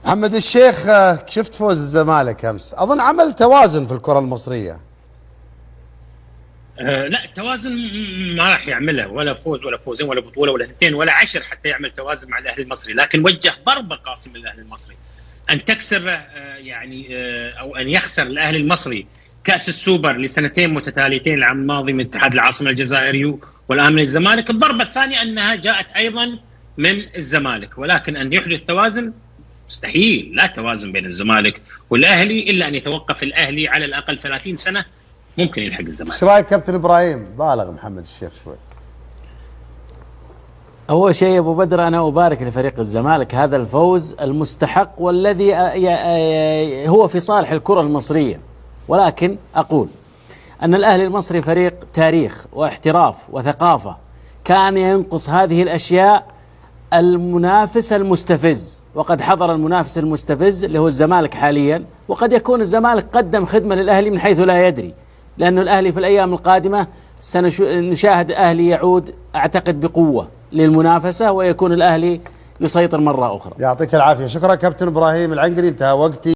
محمد الشيخ، شفت فوز الزمالك امس؟ اظن عمل توازن في الكره المصريه. لا، التوازن ما راح يعمله، ولا فوز ولا فوزين ولا بطوله ولا اثنين ولا 10 حتى يعمل توازن مع الاهلي المصري، لكن وجه ضربه قاسمه للاهلي المصري ان تكسر يعني او ان يخسر الاهلي المصري كاس السوبر لسنتين متتاليتين، العام الماضي من اتحاد العاصمه الجزائري والان من الزمالك. الضربه الثانيه انها جاءت ايضا من الزمالك، ولكن ان يحدث توازن مستحيل، لا توازن بين الزمالك والاهلي الا ان يتوقف الاهلي على الاقل 30 سنه، ممكن يلحق الزمالك. ايش رايك كابتن ابراهيم؟ بالغ محمد الشيخ شوي. أول شيء أبو بدر، أنا أبارك لفريق الزمالك هذا الفوز المستحق والذي هو في صالح الكرة المصرية، ولكن أقول أن الأهلي المصري فريق تاريخ واحتراف وثقافة، كان ينقص هذه الأشياء المنافس المستفز، وقد حضر المنافس المستفز اللي هو الزمالك حاليا، وقد يكون الزمالك قدم خدمة للأهلي من حيث لا يدري، لأن الأهلي في الأيام القادمة سنشاهد أهلي يعود أعتقد بقوة للمنافسة، ويكون الأهلي يسيطر مرة أخرى. يعطيك العافية، شكرا كابتن إبراهيم العنقري، انتهى وقتي.